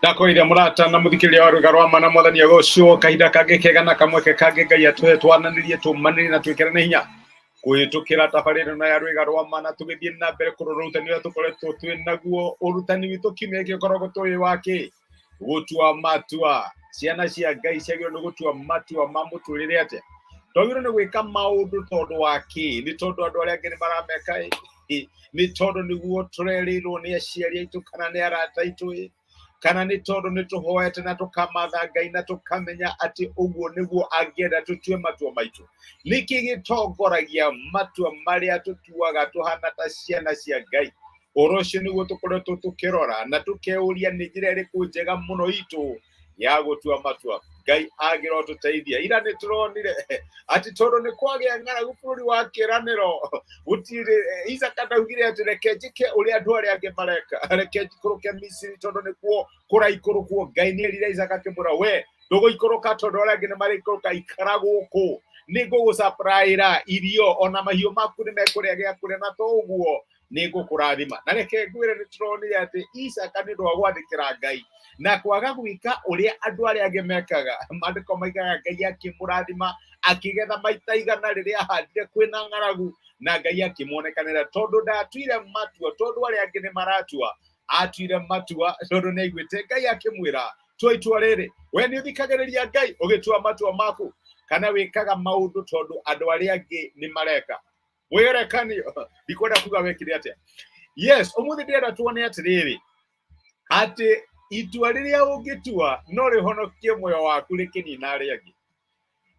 Ndakwĩire mũrata na mũthikĩrĩria wa rwĩga rwa mana mwathani agocwo kahinda kangĩ kega na kamweke kangĩ Ngai atũhe twananĩrie tũmanĩrie na twĩkĩrane hinya kũhĩtũkĩra tabarĩra ĩno ya rwĩga rwa mana tũgĩthiĩ na mbere kũrora ũrutani ũrĩa tũkoretwo twĩ naguo. Ũrutani witũ kiumia gĩkĩ ũkoragwo tũĩ wa kĩ? Gũtua matua. Ciana cia Ngai ciagĩrĩirwo nĩ gũtua matua ma mũtũrĩre atĩa? Twagĩrĩirwo nĩ gwĩka maũndũ tondũ wa kĩ? Nĩ tondũ andũ arĩa angĩ nĩ marameka ĩ? Nĩ tondũ nĩguo tũrerĩirwo nĩ aciari aitũ kana nĩ arata aitũ ĩ? Kana nĩ tondũ nĩ tũhoete na tũkamatha Ngai na tũkamenya atĩ ũguo nĩguo angĩenda tũtue matua maitũ? Nĩkĩ gĩtongoragia matua marĩa tũtuaga tũhana ta ciana cia Ngai? Ũhoro ũcio nĩguo tũkoretwo tũkĩrora na tũkeũria nĩ njĩra ĩrĩkũ njega mũno itũ ya gũtua matua. Ngai angĩrotũteithia. Ira nĩ tũronire atĩ tondũ nĩ kwagĩa ng'aragu bũrũri wa kĩĩranĩro, gũtirĩ Isaka ndaugire atĩ reke njĩke ũrĩa andũ arĩa angĩ mareka, reke njikũrũke Misiri tondũ nĩkuo kũraikũrũkwo. Ngai nĩ erire Isaka akĩmwĩra, we ndũgũikũrũka tondũ arĩa angĩ nĩ maraikũrũka, ikara gũkũ, nĩ ngũgũcapraĩra irio ona mahiũ maku nĩ mekũrĩa gĩa kũrĩa, na to ũguo nĩ ngũkũrathima. Na reke ngwĩre, nĩ tũronire atĩ Isaka nĩ ũndũ wa gwathĩkĩra Ngai na kwaga gwĩka ũrĩa andũ arĩa angĩ mekaga, maandĩko maigaga Ngai akĩmũrathima akĩgetha maita 100 rĩrĩa ahandire kwĩna ng'aragu, na Ngai akĩmuonekanĩra tondũ ndatuire matua tondũ arĩa angĩ nĩ maratua. Atuire matua tondũ nĩ aiguĩte Ngai akĩmwĩra tua itua rĩrĩ. We nĩ ũthikagĩrĩria Ngai ũgĩtua matua maku, kana wĩkaga maũndũ tondũ andũ arĩa angĩ nĩ mareka? Mwĩgerekanio ndikwenda kuga wekire atĩa. Yes, ũmũthĩ ndĩrenda tuone atĩrĩrĩ, atĩ itua rĩrĩa ũngĩtua no rĩhonokie muoyo waku rĩkĩnina arĩa angĩ.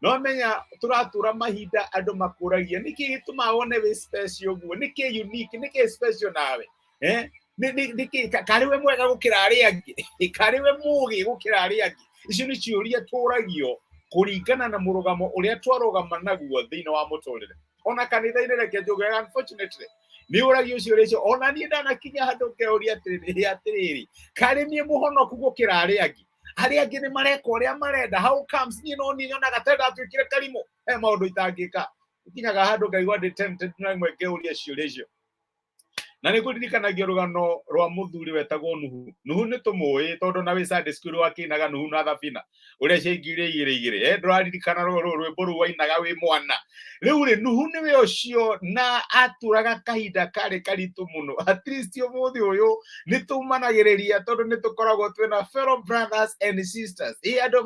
No menya tũratũra mahinda andũ makũragia nĩkĩ gĩtũmaga wone wĩ special ũguo, nĩkĩ unique, nĩkĩ special nawe, eh? Nĩkĩ karĩ we mwega gũkĩra arĩa angĩ, karĩ we mũgĩ gũkĩra arĩa angĩ? Icio nĩ ciũria tũragio kũringana na mũrũgamo ũrĩa twarũgama naguo thĩinĩ wa mũtũrĩre. Ona kanitha-inĩ, reke njuge, unfortunately nĩ ũragio ciũria icio. Ona niĩ ndanakinya handũ ngeũria atĩrĩrĩ, atĩrĩrĩ, karĩ niĩ mũhonoku gũkĩra arĩa angĩ? Arĩa angĩ nĩ mareka ũrĩa marenda, how comes niĩ no niĩ nyonaga ta ndatuĩkire karimũ, he maũndũ itangĩka? Nginyaga handũ ngaigua ndĩ tempted na rĩmwe ngeũria ciũria icio. Na nĩ ngũririkanagia rũgano rwa mũthuri wetagwo Nuhu. Nuhu nĩ tũmũĩ tondũ na wĩ Sunday school wakĩinaga Nuhu na thabina ũrĩa ciaingire igĩrĩ igĩrĩ. Eh, ndũraririkana rwĩmbo rũu wainaga wĩ mwana? Rĩu rĩ, Nuhu nĩwe ũcio, na atũraga kahinda karĩ karitũ mũno. At least ũmũthĩ ũyũ nĩ tũmanagĩrĩria tondũ nĩ tũkoragwo twĩna fellow brothers and sisters, ĩ andũ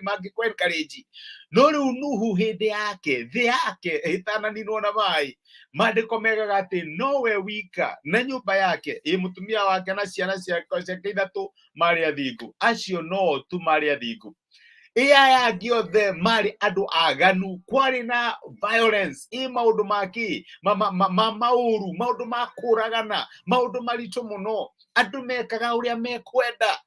mangĩkwenkarĩnji. No rĩu Nuhu hĩndĩ yake, thĩ yake ĩtananinwo na maĩ, maandĩko megaga atĩ nowe wika na nyũmba yake, ĩ mũtumia wake na ciana ciake ithatũ marĩ athingu. Acio no tu marĩ athingu, ĩ aya angĩ othe marĩ andũ aganu. Kwarĩ na violence, ĩ maũndũ makĩ ma maũru, maũndũ ma kũragana, maũndũ maritũ mũno. Andũ mekaga ũrĩa mekwenda,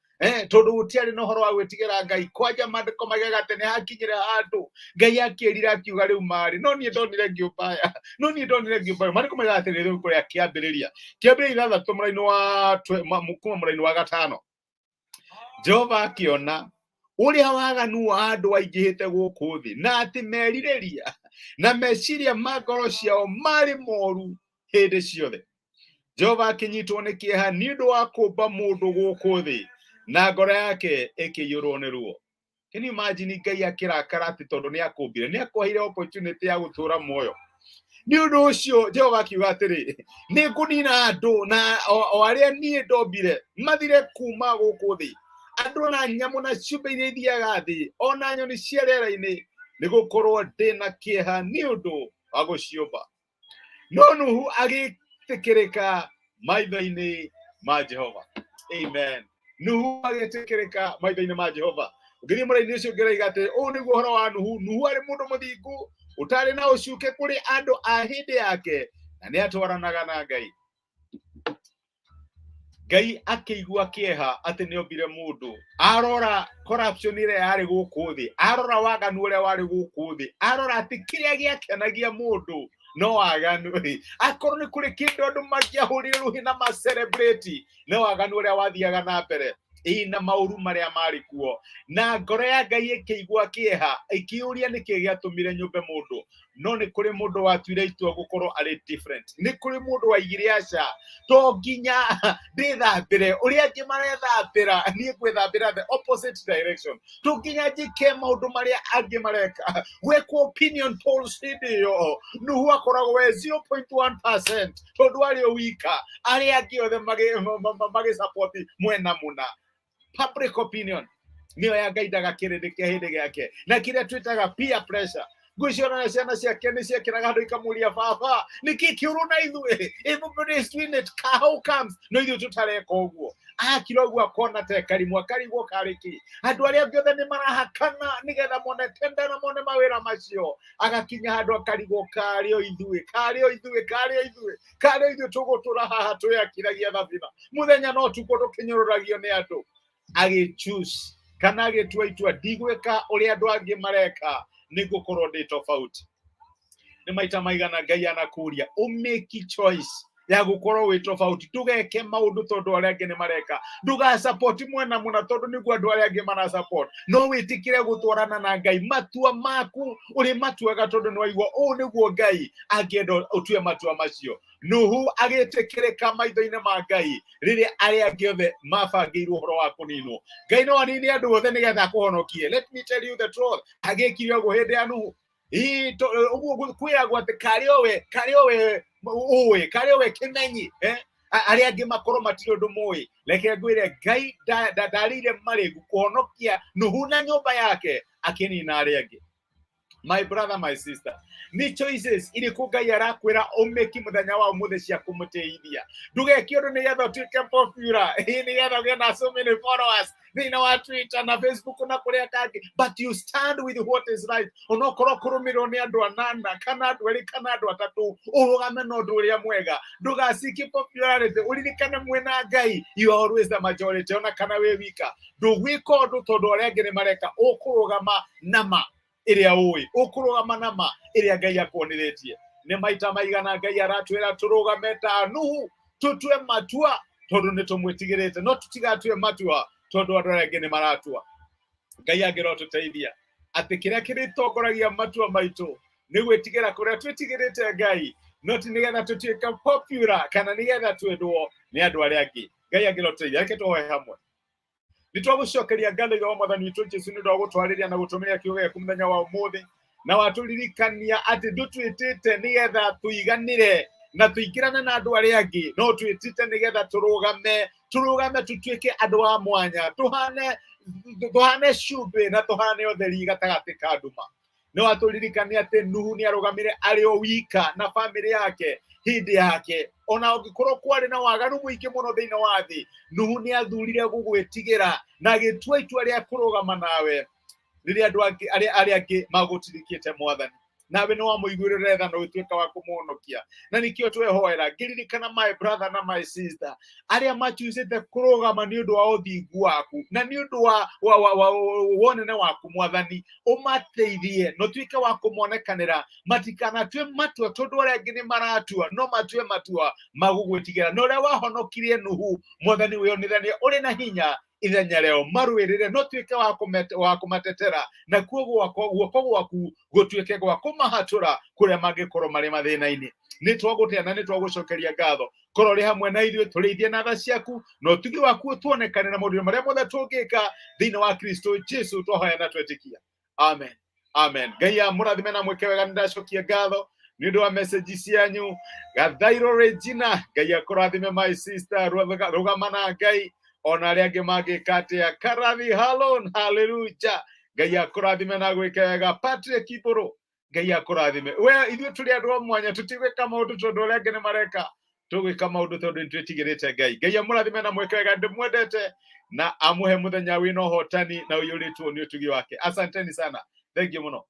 tondũ gũtiarĩ na ũhoro wa gwĩtigĩra Ngai. Kwanja maandĩko maigaga atĩ nĩ hakinyire handũ Ngai akĩrira akiuga rĩu marĩ no niĩ ndonire ngĩũmbaya, no niĩ ndonire ngĩũmbaya. Maandĩko maigaga atĩ rĩrĩ kũrĩa kĩambĩrĩria 6 mũraini wa kuma mũraini wa 5, Jehova akĩona ũrĩa waganu wa andũ aingĩhĩte gũkũ thĩ, na atĩ merirĩria na meciria ma ngoro ciao marĩ moru hĩndĩ ciothe. Jehova akĩnyitwo nĩ kĩeha nĩ ũndũ wa kũmba mũndũ gũkũ thĩ, na ngoro yake ĩkĩiyũrwo nĩ ruo. Can you imagine Ngai akĩrakara atĩ tondũ nĩ akũmbire, nĩ akũheire opportunity ya gũtũũra muoyo? Nĩ ũndũ ũcio Jehova akiuga atĩrĩ, nĩ ngũnina andũ na o arĩa niĩ ndombire mathire kuma gũkũ thĩ, andũ na nyamũ na ciũmbe iria ithiaga thĩ, o na nyoni cia rĩera-inĩ, nĩ gũkorwo ndĩ na kĩeha nĩ ũndũ wa gũciũmba. No Nuhu agĩtĩkĩrĩka maitho-inĩ ma Jehova. Amen. Nuhu agĩtĩkĩrĩka maitho-inĩ ma Jehova. Ũngĩthiĩ mũraini ũcio ũngĩraiga atĩ ũũ nĩguo ũhoro wa Nuhu. Nuhu arĩ mũndũ mũthingu ũtarĩ na ũcuke kũrĩ andũ a hĩndĩ yake, na nĩ atwaranaga na Ngai. Ngai akĩigua kĩeha atĩ nĩ ombire mũndũ. Arora corruption ĩrĩa yarĩ gũkũ thĩ, arora waganu ũrĩa warĩ gũkũ thĩ, arora atĩ kĩrĩa gĩakenagia mũndũ no waganu. Akorwo nĩ kũrĩ kĩndũ andũ mangĩahũrire rũhĩ na ma celebrate, no waganu ũrĩa wathiaga na mbere, ĩ na maũru marĩa marĩ kuo. Na ngoro ya Ngai ĩkĩigua kĩeha, ĩkĩũria nĩkĩ gĩatũmire nyũmbe mũndũ. No nĩ kũrĩ mũndũ watuire itua gũkorwo arĩ different. Nĩ kũrĩ mũndũ waigire aca, to nginya ndĩthambĩre ũrĩa angĩ marethambĩra, niĩ ngwĩthambĩra the opposite direction. To nginya njĩke maũndũ marĩa angĩ mareka. Gwekwo opinion polls hĩndĩ ĩyo, Nuhu akoragwo we 0.1% tondũ arĩ o wika, arĩa angĩ othe magĩsupport mwena mũna. Public opinion nĩyo yangaindaga kĩrĩndĩ kĩa hĩndĩ gĩake, na kĩrĩa twĩtaga peer pressure. Ngwĩciona na ciana ciake nĩ ciekĩraga andũ ikamũria, baba, nĩkĩ kĩũru na ithuĩ? Everybody is doing it, how comes no ithuĩ tũtareka ũguo? Akira ũguo akona te karimũ, akarigwo karĩ kĩ, andũ arĩa angĩ othe nĩ marahakana nĩgetha mone tenda na mone mawĩra macio. Agakinya handũ akarigwo, karĩ o ithuĩ, karĩ o ithuĩ, karĩ o ithuĩ, karĩ o ithuĩ tũgũtũra haha twĩakiragia thabina mũthenya no tukũ tũkĩnyũrũragio nĩ andũ. Agĩchoose kana agĩtua itua, ndigwĩka ũrĩa andũ angĩ mareka, nĩ ngũkorwo ndĩ tofauti. Nĩ maita maigana Ngai anakũria ũmake choice ya gũkorwo wĩ tofauti? Ndũgeke maũndũ tondũ arĩa angĩ nĩ mareka, ndũgasupport mwena mũna tondũ nĩguo andũ arĩa angĩ marasupport, no wĩtĩkĩre gũtwarana na Ngai. Matua maku ũrĩ matuaga tondũ nĩ waigua ũũ nĩguo Ngai angĩenda ũtue matua macio. Nuhu agĩtĩkĩrĩka maitho-inĩ ma Ngai rĩrĩa arĩa angĩ othe mabangĩirwo ũhoro wa kũninwo. Ngai no anine andũ othe nĩgetha akũhonokie. Let me tell you the truth, agĩkire ũguo hĩndĩ ya Nuhu. Ũguo kwĩragwo atĩ karĩ owe, karĩ owe ũĩ, karĩ owe kĩmenyi, eh? Arĩa angĩ makorwo matirĩ ũndũ mũĩ. Reke ngwĩre, Ngai ndarĩire marĩgu kũhonokia Nuhu na nyũmba yake akĩnina arĩa angĩ. My brother, my sister, nĩ choices irĩkũ Ngai arakwĩra ũmĩki mũthenya wa ũmũthĩ cia kũmũtĩithia? Ndũgeke ũndũ nĩgetha ũtuĩke popular, nĩgetha ũgĩe na so many followers thĩinĩ wa Twitter na Facebook na kũrĩa kangĩ, but you stand with what is right, onokorwo kũrũmĩrĩrwo nĩ andũ anana kana andũ erĩ kana andũ atatũ. Ũrũgame na ũndũ ũrĩa mwega, ndũgaciki popularity. Ũririkane mwĩna Ngai, you are always the majority, ona kana wĩ wika. Ndũgwĩka ũndũ tondũ arĩa angĩ nĩ mareka, ũkũrũgama na ma ĩrĩa ũĩ, ũkũrũgama na ma ĩrĩa Ngai akuonithĩtie. Nĩ maita maigana Ngai aratwĩra tũrũgame ta Nuhu, tũtue matua tondũ nĩ tũmwĩtigĩrĩte, no tũtigatue matua tondũ andũ arĩa angĩ nĩ maratua. Ngai angĩrotũteithia atĩ kĩrĩa kĩrĩtongoragia matua maitũ nĩ gwĩtigĩra kũrĩa twĩtigĩrĩte Ngai, no ti nĩgetha tũtuĩke popular kana nĩgetha twendwo nĩ andũ arĩa angĩ. Ngai angĩrotũteithia. Reke tũhoe hamwe. Nĩ twagũcokeria ngatho, Ithe wa Mwathani witũ Jesu, nĩ ũndũ wa gũtwarĩria na gũtũmĩra kiugo gĩaku mũthenya wa ũmũthĩ, na watũririkania atĩ ndũtwĩtĩte nĩgetha tũiganĩre na tũingĩrane na andũ arĩa angĩ, no twĩtĩte nĩgetha tũrũgame, tũrũgame tũtuĩke andũ a mwanya, tũhane, tũhane cumbĩ na tũhane ũtheri gatagatĩ ka nduma. Nĩ watũririkania atĩ Nuhu nĩ arũgamire arĩ o wika na bamĩrĩ yake hĩndĩ yake, ona ũngĩkorwo kwarĩ na waganu mũingĩ mũno thĩinĩ wa thĩ. Nuhu nĩ athurire gũgwĩtigĩra na agĩtua itua rĩa kũrũgama nawe rĩrĩa andũ angĩ arĩa angĩ magũtirikĩte. Mwathani, nawe nĩ wamũiguĩrĩre tha na ũgĩtuĩka wa kũmũhonokia, na nĩkĩo twehoera. Ngĩririkana my brother na my sister arĩa machucĩte kũrũgama nĩ ũndũ wa ũthingu waku na nĩ ũndũ wa wonene waku, Mwathani, ũmateithie na ũtuĩke wa kũmonekanĩra, matikanatue matua tondũ arĩa angĩ nĩ maratua, no matue matua magũgwĩtigĩra. Na ũrĩa wahonokirie Nuhu, Mwathani, wĩonithanie ũrĩ na hinya ithenya rĩao, marũĩrĩre no tuĩke wa kũmatetera, nakuo guoko gwaku gũtuĩke gwa kũmahatũra kũrĩa mangĩkorwo marĩ mathĩna-inĩ. Nĩ twagũtĩa na nĩ twagũcokeria ngatho. Korwo ũrĩ hamwe na ithuĩ, tũrĩithie na tha ciaku na ũtugi waku tuonekane na maũndũ marĩa mothe tũngĩka. Thĩinĩ wa Kristo Jesu twahoya na twetĩkia, amen, amen. Ngai amũrathime na mwĩke wega. Nĩ ndacokia ngatho nĩ ũndũ wa message cianyu. Gathairo Regina, Ngai akũrathime, my sister. Rũgama na Ngai ona arĩa angĩ mangĩka atĩa. Karathi Halon, haleluya, Ngai akũrathime na gwĩke wega. Patrick Ibũrũ, Ngai akũrathime. We ithuĩ tũrĩ andũ a mwanya, tũtigwĩka maũndũ tondũ arĩa angĩ nĩ mareka, tũgwĩka maũndũ tondũ nĩ twĩtigĩrĩte Ngai. Ngai amũrathime na mwĩke wega. Ndĩmwendete na amũhe mũthenya wĩna ũhotani na ũiyũrĩtwo nĩ ũtugi wake. Asanteni sana, thank you mũno.